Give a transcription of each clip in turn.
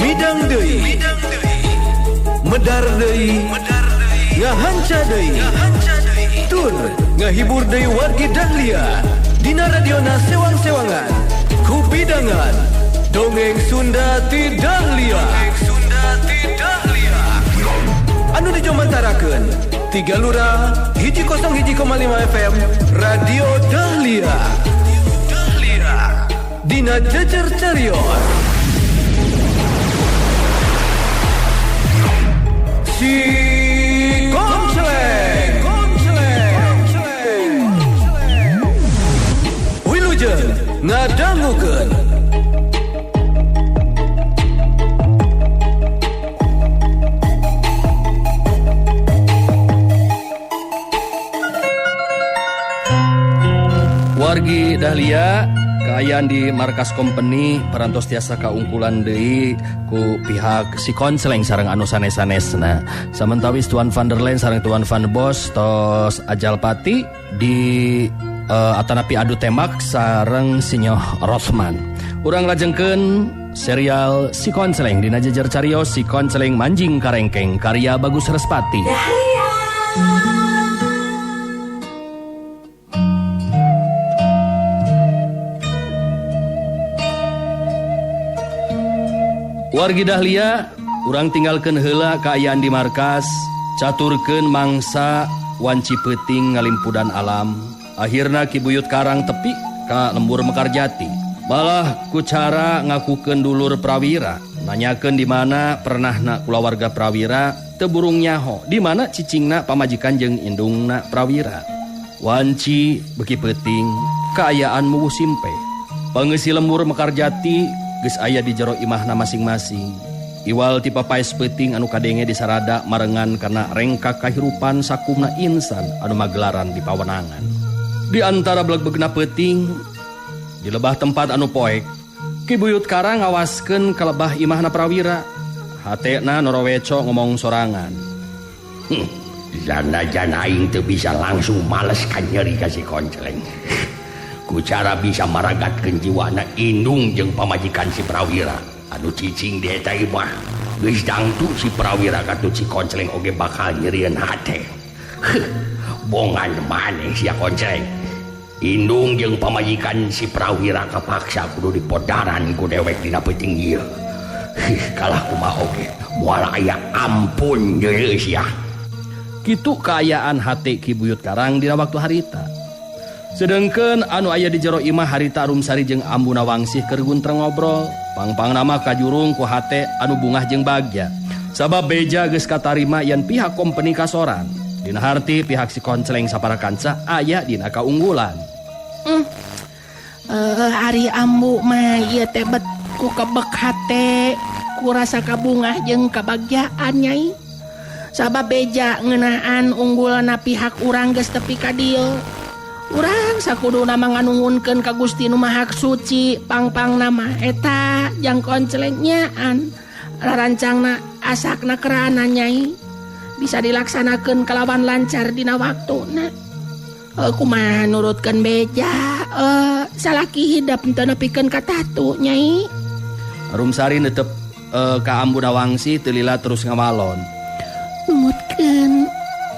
Midang deui, medar deui, ngahanca deui, tur ngahibur deui wargi Dahlia dina radiona sewang-sewangan kupidangan dongeng Sunda ti Dahlia. Anu dijomantarakeun tiga lurah 101,5 FM Radio Dahlia. Dina Jejer Carios Si Konceleng. Wilujeng ngadangukeun. Wargi Dahlia kaayaan di markas company parantos tiasa kaungkulan deui ku pihak si Konceleng sareng anu sanes-sanesna. Samentawis Tuan Van der Leen sareng Tuan Van Bos tos ajal pati di atanapi adu tembak sareng Sinyoh Rothman. Urang lajengkeun serial Si Konceleng dina jejer carios Si Konceleng Manjing Karengkeng karya Bagus Respati. Wargi Dahlia, urang tinggalkeun heula kaayaan di markas, caturkeun mangsa wanci peuting ngalimpudan alam. Akhirna Ki Buyut Karang tepi ka lembur Mekarjati. Malah ku cara ngakukeun dulur Prawira, nanyakeun di mana pernahna kulawarga Prawira teu burung nyaho, di mana cicingna pamajikan jeung indungna Prawira. Wanci beuki peuting, kaayaan muwuh simpe. Pangeusi lembur Mekarjati geus aya di jero imahna masing-masing. Iwal ti papaes peuting anu kadenge disarada marengan kana rengka kahirupan sakumna insan anu magelaran di pawenangan. Di antara blegbegna peuting di lebah tempat anu poek, Ki Buyut Karang ngawaskeun ka lebah imahna Prawira. Hatena noroweco ngomong sorangan. Jana-jana aing teu bisa langsung males ka nyeri ka si Konceleng. Ku cara bisa maragatkeun jiwana indung jeung pamajikan si Prawira anu cicing di eta imah. Geus dangtu si Prawira katut si Konceleng oge bakal nyerieun hate. Bongan maneh sia Konceleng. Indung jeung pamajikan si Prawira kapaksa kudu dipodaran ku dewek dina peuting ieu. Kalah kumaha oge moal aya ampun deui sia. Kitu kaayaan hate Ki Buyut Karang dina waktu harita. Sedengkeun anu aya di jero imah harita Rumsari jeung Ambu Nawangsih keur guntreng ngobrol. Pangpang nama kajurung ku hate anu bungah jeung bagja. Sabab beja geus katarima yen pihak kompeni kasoran. Dina harti pihak si Konceleng sapara kanca aya dina kaunggulan. Ari Ambu mah ieu teh bet ku kebek hate, ku rasa kabungah jeung kabagjaan nyai. Sabab beja ngeunaan unggulna pihak urang geus tepi ka dieu. Urang sakuduna manganungunkeun ka Gusti Nu Maha Suci pangpang nama eta jang Konceleng nyaan rarancangna asakna kerana nyai bisa dilaksanakeun kalawan lancar dina waktuna. Kumaha nurutkeun beja salaki hidep teu nepikeun ka tatu nyai. Rumsari netep ka Ambu Nawangsi teu lila terus ngawalon. Numutkeun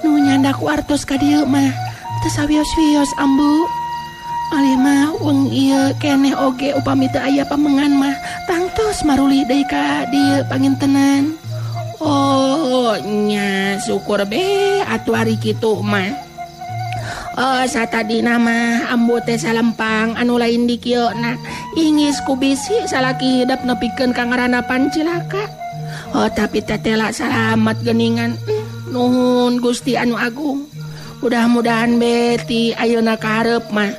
nu nyandak wartos ka dieu mah teu sawios-wios Ambu. Alih mah weng ieu keneh oge upami teu aya pamengan mah tangtos marulih deui ka dieu pangintenan. Oh nya syukur be atuh ari kitu mah. Oh satadina mah Ambu teh salempang anu lain di kieu na ingis ku bisi salaki hidep nepikeun ka ngaranna pancilaka. Oh tapi tetela salamat geuningan. Nuhun Gusti anu agung. Mudah-mudahan beti ayeuna ka hareup mah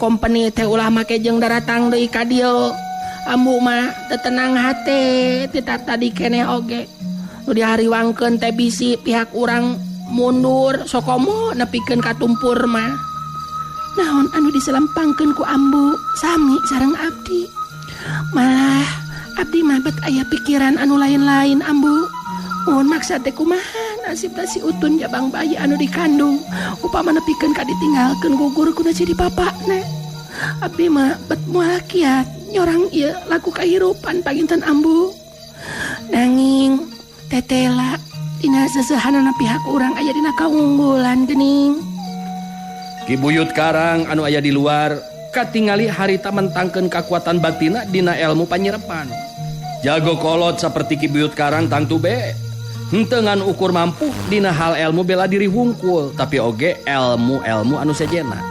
kompeni teh ulah make jeung daratang deui ka dieu. Ambu mah teu tenang hate ti tadi keneh oge. Nu dihariwangkeun teh bisi pihak urang mundur sokomo nepikeun ka tumpur mah. Naon anu diselempangkeun ku Ambu sami sareng abdi. Malah abdi mah bet aya pikiran anu lain-lain Ambu. Mun maksa teh kumaha nasib si Utun jabang bayi anu dikandung upama nepikeun ka ditinggalkeun gugur kuna jadi bapakna. Abdi mah bet moal kiat Nyorang ieu laku kahirupan panginten ambu. Nanging tetela dina sesehanana pihak urang aya dina kaunggulan geuning. Ki Buyut Karang anu aya di luar katingali harita mentangkeun kakuatan batina dina ilmu panyerepan. Jago kolot saperti Ki Buyut Karang tangtu be. Henteu ngan ukur mampu dina hal ilmu bela diri hungkul, tapi oge ilmu-ilmu anu sejena.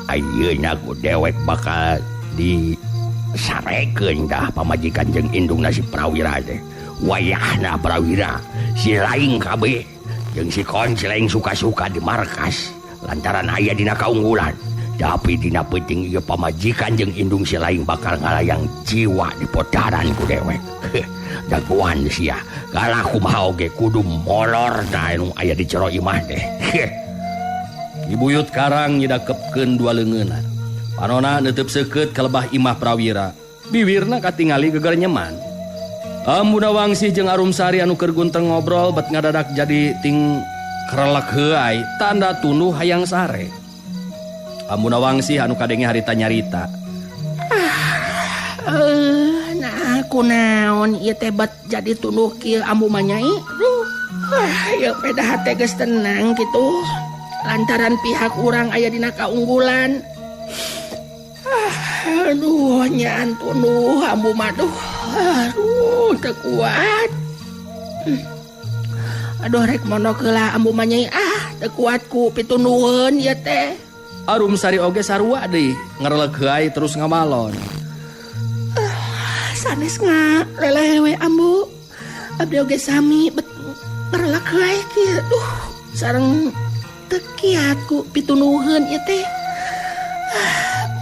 Ayeuna ku dewek bakal disarekeun dah pamajikan jeung indungna si Prawira teh. Wayahna Prawira si laing kabeh jeung si Koncleng suka-suka di markas lantaran aya dina kaunggulan. Tapi dina peuting ieu pamajikan jeung indung si laing bakal ngalayang jiwa di podaran ku dewek. Dagoan sia, kalah kumaha oge kudu molor da anu aya di jero imah teh. Ki Buyut Karang nyidakepkeun dua leungeunna. Panona neuteub seukeut ka lebah imah Prawira. Biwirna katingali geger nyeman. Ambu Nawangsih jeung Arumsari anu keur gunteng ngobrol bet ngadadak jadi ting krelek heuay tanda tunduh hayang sare. Ambu Nawangsih anu kadenge harita nyarita. Nah kunaon ieu teh bet jadi tunduh kieu ambu mah nyai. Duh, ieu peda hate geus tenang kitu. Lantaran pihak urang aya dina kaunggulan. Aduh, nyaan tunduh ambu mah duh. Aduh, teu kuat. Aduh rek mondok heula ambu mah nyai ah, teu kuat ku pitunduheun ieu teh. Arumsari oge sarua deui, ngerelek heuay terus ngamalon. Sanes ngalelewe ambu. Abdi oge sami bet ngerelek heuay kieu. Duh, sareng teu kiat ku pitunduheun ieu teh.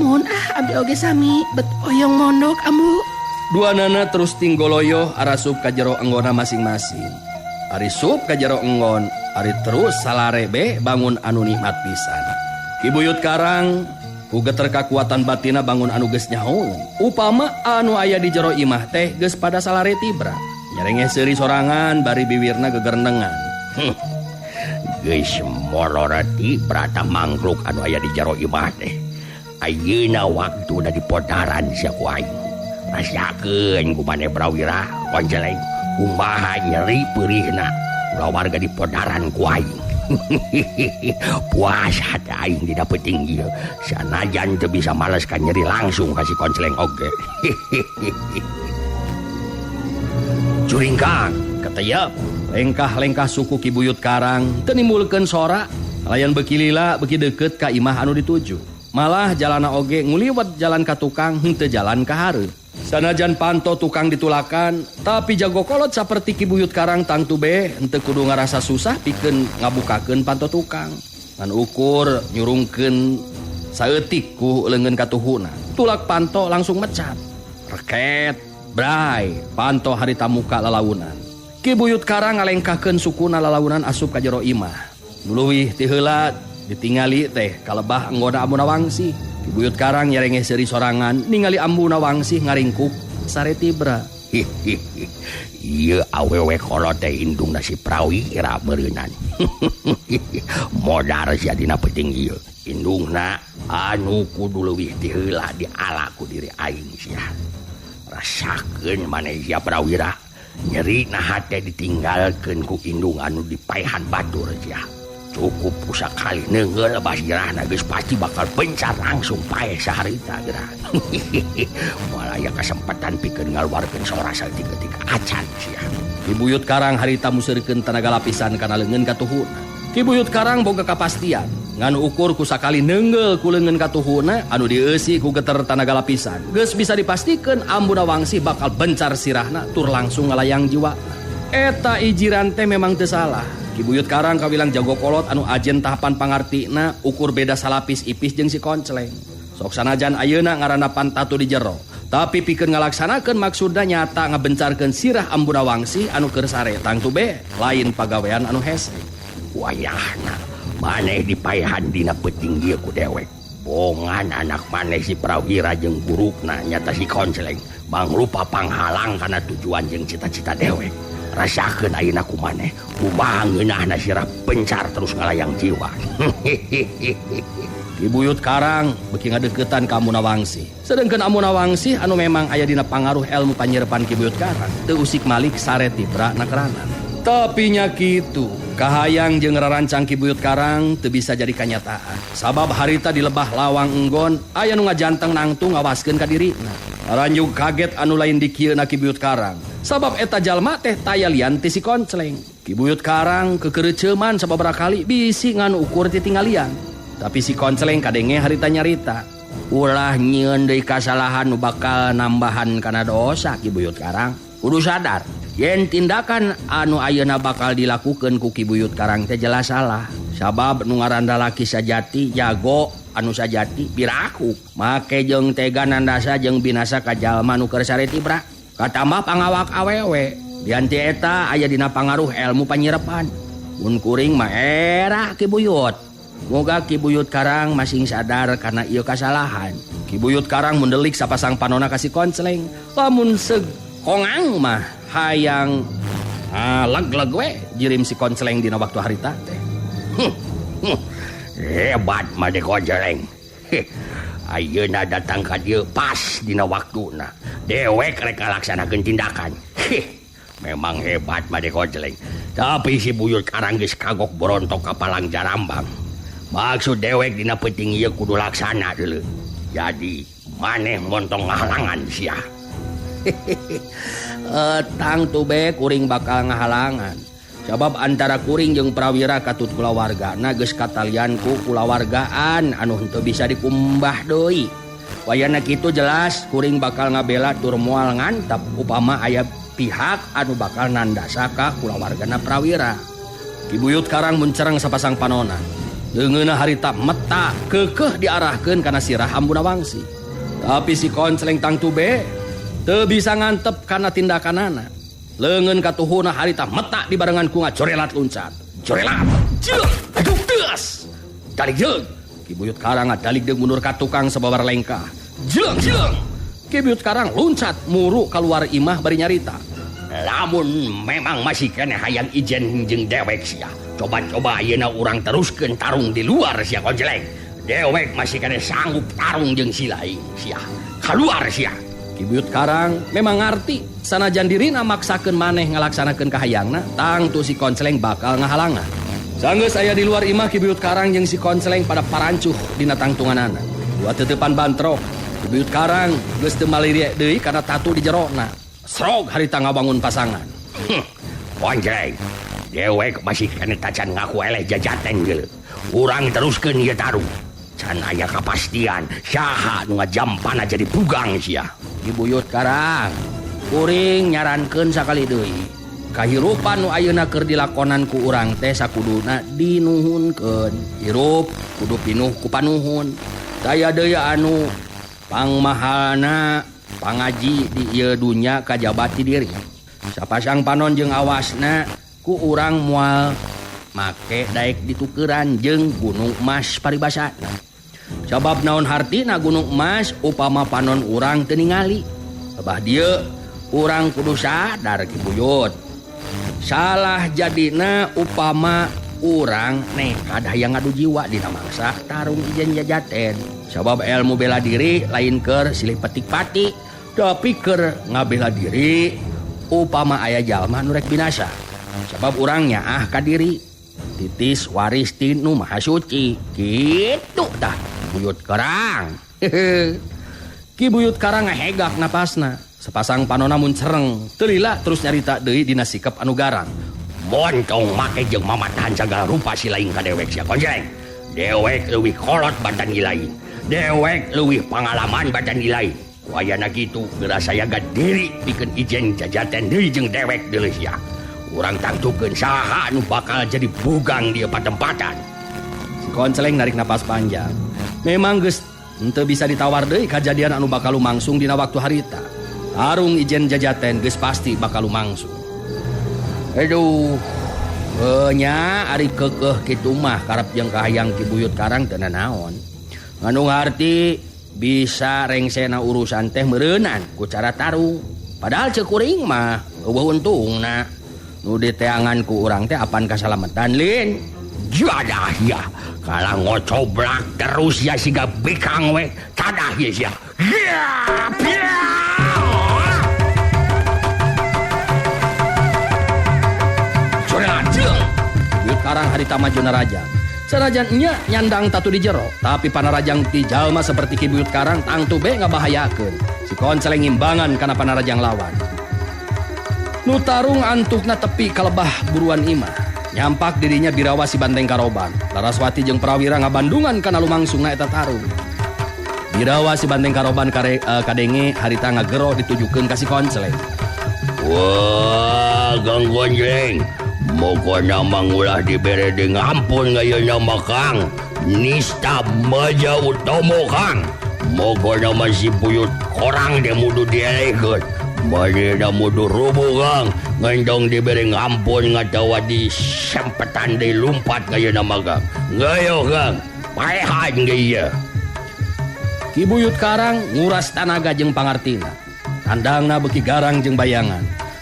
Mohon abdi oge sami bet oyong mondok ambu. Duanana terus tinggoloyoh arasup ka jero enggona masing-masing. Ari sup ka jero enggon, ari terus salare be bangun anu nikmat pisan. Ki Buyut Karang ku geter kakuatan batina bangun anu geus nyahoeun. Upama anu aya di jero imah teh geus pada salare tibra. Nyerengeh seuri sorangan bari biwirna gegerendengan. Geus molor tibra tah mangkluk anu aya di jero imah teh. Ayeuna waktuna dipodaran sia ku aing. Rasakeun ku maneh Prawira Konceleng kumaha nyeri peurihna kulawarga dipodaran ku aing. Puas hati aing dina peuting ieu. Sanajan teu bisa males ka nyeri langsung ka si Konceleng oge. Curingkang keteyep lengkah-lengkah suku Ki Buyut Karang teu nimbulkeun sora layan beuki lila beuki deukeut ka imah anu dituju. Malah jalana oge nguliwat jalan ka tukang henteu jalan ka hareup. Sanajan panto tukang ditulakan, tapi jago kolot saperti Ki Buyut Karang tangtu be henteu kudu ngarasa susah pikeun ngabukakeun panto tukang. Ngan ukur nyurungkeun saeutik ku leungeun katuhuna. Tulak panto langsung mecat. Reket, bray, panto harita muka lalaunan. Ki Buyut Karang ngalengkahkeun sukuna lalaunan asup ka jero imah. Nuluwih ti heula ditingali teh kalebah anggona Ambu Nawangsih. Ki Buyut Karang nyerengeh seuri sorangan ningali Ambu Nawangsih ngaringkuk sare tibra. Ieu awewe kolot teh indungna si Prawira meureunan. Modar sia dina peuting ieu. Indungna anu kudu leuwih ti heula diala ku diri aing sia. Rasakeun maneh sia Prawira, nyerina hate ditinggalkeun ku indung anu dipaehan batur sia. Cukup pusakali neunggeul basirahna geus pasti bakal pencar langsung paeh saharita geura. Moal aya kasempatan pikeun ngaluarkeun sora saeutik-eutik acan sia. Ki Buyut Karang harita museurkeun tanaga lapisan kana leungeun katuhuna. Ki Buyut Karang boga kapastian ngan ukur ku sakali neunggeul ku leungeun katuhuna anu dieusi ku geter tanaga lapisan. Geus bisa dipastikeun Ambu Nawangsih bakal bencar sirahna tur langsung ngalayang jiwa. Eta ijiran teh memang teu salah. Ki Buyut Karang kawilang jago kolot anu ajen tahapan pangartina ukur beda salapis ipis jeung si Koncleng. Sok sanajan ayeuna ngaranna pantatu di jero, tapi pikeun ngalaksanakeun maksudna nyata ngabencarkeun sirah Ambu Nawangsih anu keur sare tangtu be lain pagawean anu hese. Wayahna maneh dipaehan dina peuting ieu ku dewek. Bongan anak maneh si Prawira jeung gurukna nyata si Koncleng mangrupa panghalang kana tujuan jeung cita-cita dewek. Rasakeun ayeuna ku maneh kumaha ngeunahna sirah pencar terus ngalayang jiwa. Ki Buyut Karang beuki ngadeukeutan ka Ambu Nawangsih. Sedengkeun Ambu Nawangsih anu memang aya dina pangaruh ilmu panyirepan Ki Buyut Karang, teu usik malik sare tibra nakeranan. Tapi nya kitu, kahayang jeung rarancang Ki Buyut Karang teu bisa jadi kanyataan. Sabab harita di lebah lawang enggon aya nu ngajanteng nangtung ngawaskeun ka dirina. Ranjug kaget anu lain dikieuna Ki Buyut Karang. Sabab eta jalma teh taya lian ti si Koncleng. Ki Buyut Karang kekereuceuman sababaraha kali bisi ngan ukur titinggalian. Tapi si Koncleng kadenge harita nyarita. Ulah nyieun deui kasalahan nu bakal nambahan kana dosa Ki Buyut Karang. Kudu sadar yen tindakan anu ayeuna bakal dilakukeun ku Ki Buyut Karang teh jelas salah. Sabab nu ngaran lalaki sajati jago anu sajati piraku make jeung tega nandasa jeung binasa ka jalma nu keur sare tibra. Katambah pangawak awewe dianti eta aya dina pangaruh ilmu panyirepan. Mun kuring mah era Ki Buyut. Moga Ki Buyut Karang masing sadar kana ieu kasalahan. Ki Buyut Karang mundelik sapasang panona ka si Koncleng. Lamun seug kongang mah hayang leg-leg we jirim si Koncleng dina waktu harita teh. Hebat mah de Koncleng. Ayeuna datang ka dieu pas dina waktuna. Dewek rek ngalaksanakeun tindakan. Memang hebat mah de Koncleng. Tapi si Buyut Karang geus kagok borontok ka Palang Jarambang. Maksud dewek dina peuting ieu kudu laksana deuleu. Jadi maneh montong ngahalangan sia. Tang tube kuring bakal ngahalangan. Sabab antara kuring jeung prawira katut kulawargana geus katalian ku kulawargaan anu henteu bisa dikumbah deui. Wayana kitu jelas kuring bakal ngabela tur moal ngantep upama aya pihak anu bakal nandasa ka kulawargana prawira. Ki Buyut Karang muncereng sapasang panona. Leungeunna harita meta keukeuh diarahkeun kana sirah Ambu Nawangsih. Tapi si Koncleng tangtube teu bisa ngantep kana tindakanana. Leungeun katuhuna harita meta dibarengan ku ngacorelat luncat. Corelat. Jeung aduh teas. Dalik jeung. Ki Buyut Karang ngadalik deung mundur ka tukang sababar lengkah. Jeung jeung. Ki Buyut Karang luncat muru kaluar imah bari nyarita. Lamun memang masih keneh hayang ijen jeung dewek sia. Coba-coba ayeuna urang teruskeun tarung di luar sia Koncleng. Dewek masih keneh sanggup tarung jeung si lain sia. Kaluar sia. Ki Buyut Karang memang ngarti sanajan dirina maksakeun maneh ngalaksanakeun kahayangna, tangtu si Koncleng bakal ngahalangan. Sanggeus aya di luar imah Ki Buyut Karang jeung si Koncleng pada parancuh dina tangtunganana. Dua teuteupan bantrok. Ki Buyut Karang geus teu maliriek deui kana tatu di jerona. Srog harita ngabangun pasangan. Koncleng, dewek masih keneh tacan ngaku eleh jajaten geuleuh. Urang teruskeun ieu tarung. Can aya kapastian saha nu ngajampana jadi pugang sia. Ki Buyut Karang, kuring nyarankeun sakali deui. Kahirupan nu ayeuna keur dilakonan ku urang teh sakuduna dinuhunkeun. Hirup kudu pinuh ku panuhun. Daya deui anu pangmahalna pangaji di ieu dunya kajabati diri. Sapasang panon jeung awasna ku urang moal make daek ditukeran jeung gunung emas paribasana. Sabab naon hartina gunung emas upama panon urang teu ningali. Sabah dieu urang kudu sadar Ki Buyut. Salah jadina upama urang nekat hayang ngadu jiwa dina mangsa tarung ijen jajaten. Sabab ilmu bela diri lain keur silih petik-pati, tapi keur ngabela diri upama aya jalma nu rek binasa. Sabab urang nyaah ka diri titis waris tinu maha suci. Kitu tah Buyut Karang. Ki Buyut Karang ngahegak napasna. Sepasang panona mun cereng, teu lila terus nyarita deui dina sikap anu garang. Montong make jeung mamatahan sagala rupa si lain ka dewek sia Koncleng. Dewek leuwih kolot batan di lain. Dewek leuwih pangalaman batan di lain. Ku ayana kitu geura sayaga diri pikeun ijen jajaten deui jeung dewek deuleuh sia. Urang tangtukeun saha anu bakal jadi bugang di patempatan. Si Koncleng narik napas panjang. Memang geus henteu bisa ditawar deui kajadian anu bakal lumangsung dina waktu harita. Tarung ijen jajaten geus pasti bakal lumangsung. Aduh, nya ari keukeuh kitu mah karep jeung kahayang Ki Buyut Karang teu nanaon. Anu ngarti bisa rengsena urusan teh meureunan ku cara tarung. Padahal ceuk kuring mah eueuh untungna. Nu diteangan ku urang teh apan kasalametan lin. Jadah ya. Kalah ngocoblak terus ya siga bikang we. Tadah ya sia. Buyut Karang harita maju narajang. Sanajan nya nyandang tatu di jero, tapi panarajang ti jalma seperti Ki Buyut Karang tangtu be ngabahayakeun. Si Konceleng ngimbangan kana panarajang lawan. Nu tarung antukna tepi kalebah buruan imah. Nyampak dirinya Birawa si Banteng Karoban. Laraswati jeung Prawira ngabandungan kana lumangsungna eta tarung. Birawa si Banteng Karoban kadenge harita ngagero ditujukeun ka si Konceleng. Wah, Kang Konceleng. Mokona mangulah dibere deui ngampun ayeuna mah Kang. Nista Maja Utomo Kang. Mokona mah si Buyut Korang teh mudu dielehkeun. Manehna mudu rubuh Kang. Ngendong dibere ngampun ngatawa di sempetan deui lumpat ayeuna mah Kang. Ngayo Kang, paehan ge ieu. Ki Buyut Karang nguras tanaga jeung pangartina. Tandangna beuki garang jeung bayangan.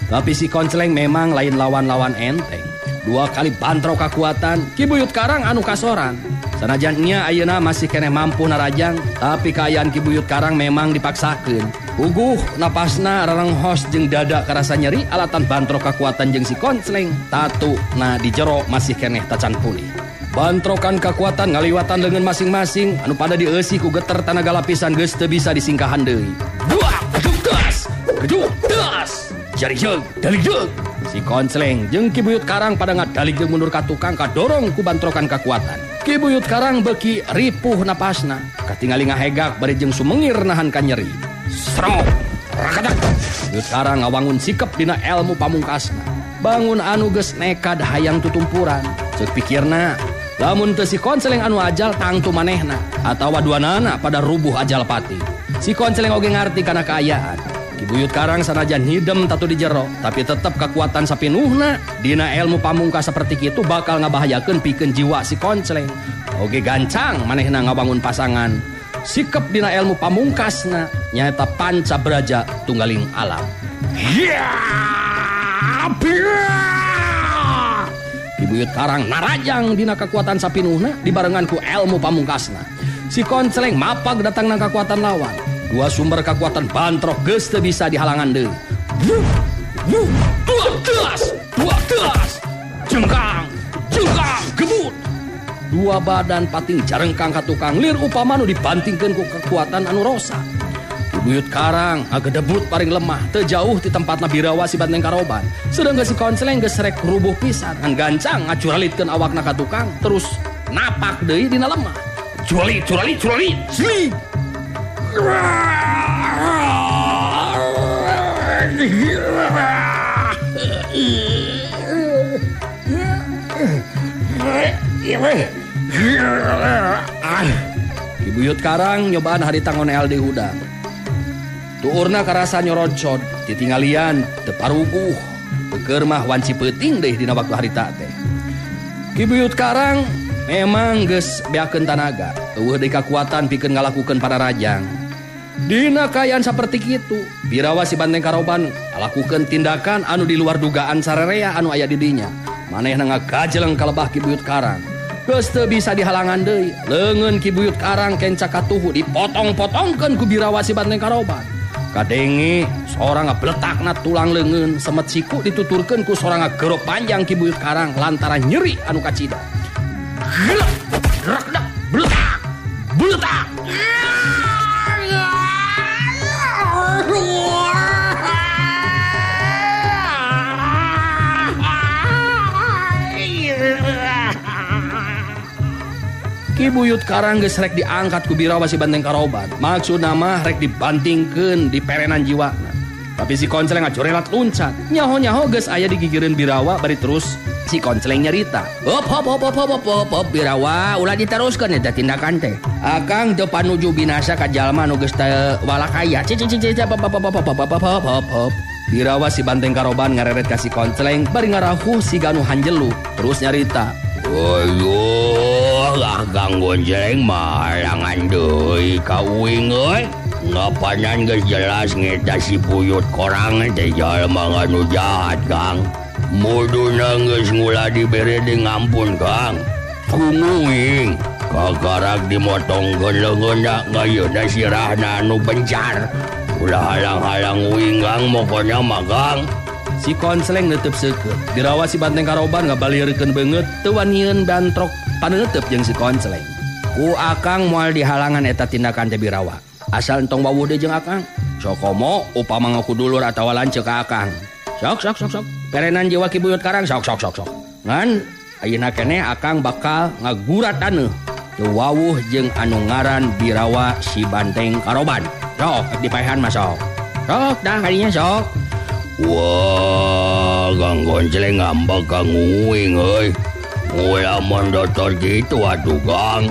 Tapi si Konceleng memang lain lawan-lawan enteng. Dua kali bantrok kekuatan, Ki Buyut Karang anu kasoran. Sanajan nya ayeuna masih keneh mampu narajang, tapi kaayaan Ki Buyut Karang memang dipaksakeun. Uguh napasna rarenghos jeung dada karasa nyeri alatan bantrok kekuatan jeung si Konceleng. Tatu na di jero masih keneh tacan pulih. Bantrokan kekuatan ngaliwatan leungeun masing-masing anu pada dieusi ku geter tanaga lapisan geus teu bisa disingkahan deui. Dua, das, geduk, das. Jari jeug, dalik jeug. Si Konceleng jeung Ki Buyut Karang pada ngadalik jeung mundur ka tukang kadorong ku bantrokan kekuatan. Ki Buyut Karang beuki ripuh napasna, katingali ngahegak bari jeung sumengir nahan ka nyeri. Srok, rakadak. Buyut Karang ngawangun sikep dina elmu pamungkasna. Bangun anu geus nekad hayang tutumpuran. Ceuk pikirna, lamun teu si Konceleng anu ajal tangtu manehna atawa duanana pada rubuh ajal pati. Si Konceleng oge ngarti kana kaayaan. Ki Buyut Karang sanajan hidem tatu di jero, tapi tetep kekuatan sapinuhna dina elmu pamungkas seperti kitu bakal ngabahayakeun pikeun jiwa si Konceleng. Oge gancang manehna ngabangun pasangan. Sikep dina elmu pamungkasna nyaeta panca braja tunggaling alam. Ki Buyut Karang narajang dina kekuatan sapinuhna dibarengan ku elmu pamungkasna. Si Konceleng mapag datang nang kekuatan lawan. Dua sumber kekuatan bantrok geus teu bisa dihalangan deui. Dua das, dua das. Jengkang, jengkang, gebut. Dua badan pating jarengkang ka tukang lir upama nu dibantingkeun ku kekuatan anu rosa. Ki Buyut Karang ngagedebut paring lemah teu jauh ti tempatna Birawa si Banteng Karoban. Sedengkeun si Konceleng geus rek rubuh pisan ngan gancang ngacuralitkeun awakna ka tukang terus napak deui dina lemah. Curalit, curalit, curalit. Sli. Ki Buyut Karang nyobaan harita ngonel di hudang. Tuurna karasa nyorocod, titinggalian teu paruguh. Beukeur mah wanci peuting deui dina waktu harita teh. Ki Buyut Karang memang geus beakeun tanaga, eueuh deui kakuatan pikeun ngalakukeun pararajang. Dina kaayaan saperti kitu, Birawa si Banteng Karoban ngalakukeun tindakan anu di luar dugaan sarerea anu aya di dinya. Manehna ngagajeleng ka lebah Ki Buyut Karang. Geus teu bisa dihalangan deui, leungeun Ki Buyut Karang kenca katuhu dipotong-potongkeun ku Birawa si Banteng Karoban. Kadenge sorang ngabletakna tulang leungeun, semet siku dituturkeun ku sorang ngagero panjang Ki Buyut Karang lantaran nyeri anu kacida. Gelek, gerak, bletak, bletak. Ki Buyut Karang geus rek diangkat ku Birawa si Banteng Karoban. Maksudna mah rek dibantingkeun di perenan jiwana. Tapi si Konceleng ngacorelat luncat. Nyaho-nyaho geus aya digigireun Birawa bari terus si Konceleng nyarita. Hop hop hop hop hop hop hop Birawa ulah diteruskeun eta tindakan teh. Akang teu panuju binasa ka jalma nu geus teu walakaya. Cicing cicing hop hop hop hop hop hop hop hop. Birawa si Banteng Karoban ngareret ka si Konceleng bari ngarahuh siga nu hanjelu. Terus nyarita. Aduh, lah Kang Gonjreng mah halangan deui ka uing euy. Ngapanan geus jelas ngeta si Buyut Korang teh jalma anu jahat, Kang. Muduna geus ngulah dibere deui ngampun, Kang. Ku nguing kagarak dimotongkeun leungeunna ngayeuna sirahna anu bencar. Ulah halang-halang uing Gang mokona mah Gang. Si Konsleng neuteub seukeut. Birawa si Banteng Karoban ngabalieurkeun beungeut teu wanieun bantrok paneuteub jeung si Konsleng. Ku akang moal dihalangan eta tindakan teh Birawa. Asal entong wawuh deui jeung akang. Sokomo upama ngaku dulur atawa lanceuk ka akang. Sok sok sok sok. Perenan jiwa Ki Buyut Karang sok sok sok sok. Ngan ayeuna keneh akang bakal ngagurat taneuh. Teu wawuh jeung anu ngaran Birawa si Banteng Karoban. Sok dipaehan mah sok. Sok dah kadinya sok. Wah, Kang Konsleng ngambek ka nguing euy. Ulah mondotor gitu atuh Gang.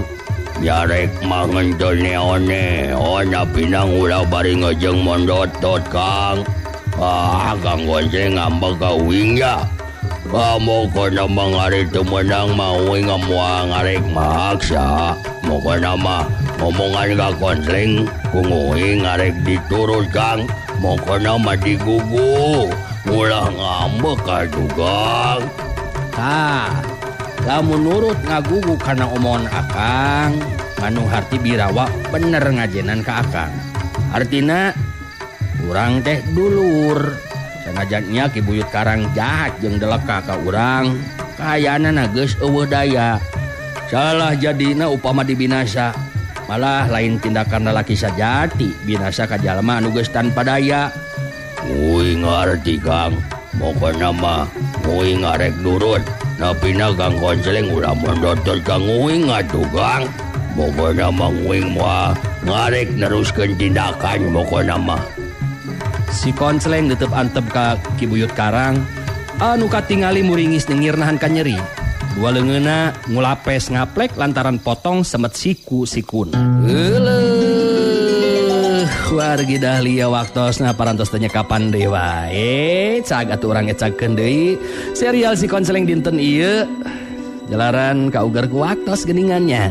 Jarek mah ngentul neon-neon napina ulah bari ngejeng mondotot Kang. Ah, Kang Konsleng ngambek ka uing ya. Mokona mah ngarek teu meunang mah uing moal ngarek maksa. Mokona mah ngomongan ka Konsleng ku nguing ngarek diturut Kang. Mokona mah digugu. Ulah ngambek atuh Gang. Tah, lamun nurut ngagugu kana omongan akang, nganu harti Birawa bener ngajenan ka akang. Artina urang teh dulur. Sanajan nya Ki Buyut Karang jahat jeung deleka ka urang, kaayana geus eueuh daya. Salah jadina upama dibinasa. Malah lain tindakan lalaki sajati, binasa ka jalma anu geus tanpa daya. Uing ngarti Kang, mokona mah uing ngarek nurut. Napina Kang Konsleng ulah mondotot ka nguing atuh Kang. Mokona mah nguing moal ngarek neruskeun tindakan mokona mah. Si Konsleng tetep antep ka Ki Buyut Karang anu katingali muringis nyengir nahan ka nyeri. Dua leungeunna ngulapes ngaplek lantaran potong semet siku sikun. Euleuh, wargi Dahlia waktosna parantos teh kapan deui wae. Cag atuh urang ecagkeun deui serial si Konsleng dinten ieu. Jalaran kaugar ku waktos geuningannya.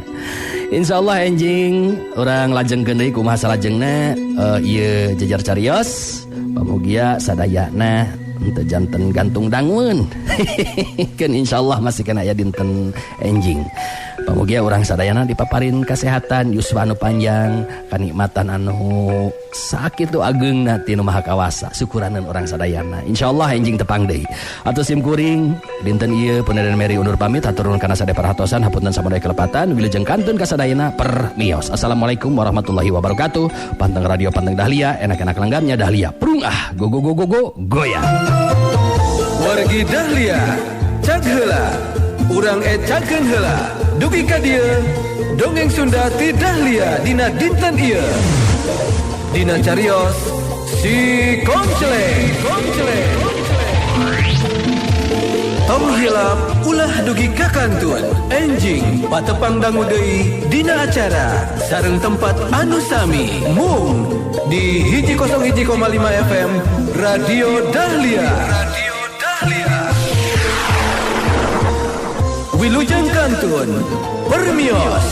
Insyaallah enjing urang lajengkeun deui kumaha salajengna ieu jejer carios. Pamugia sadayana henteu janten gantung dangun. Keun insyaallah masih kena aya dinten enjing. Pamugia urang sadayana dipaparin kesehatan, yuswa anu panjang, kanikmatan anu sakitu ageungna ti Nu Maha Kawasa. Syukuraneun urang sadayana. Insyaallah enjing tepang deui. Atuh sim kuring dinten ieu Puneden Mary undur pamit hatur nuhun kana sadaya perhatosan hapunten samudaya kelepatan wilujeng kantun ka sadayana permios. Assalamualaikum warahmatullahi wabarakatuh. Panteng radio panteng Dahlia, enak-enak lenggamnya Dahlia. Prung ah, go go go go go goyang. Wargi Dahlia, cag heula. Urang ecakeun heula. Dugi ka dieu, dongeng Sunda ti Dahlia dina dinten ieu. Dina carios si Konsleng. Tong hilap ulah dugi ka kantun. Enjing patepang dangu deui dina acara sareng tempat anu sami mung di 101,5 FM Radio Dahlia. Radio Dahlia. Wilujeng kantun permios.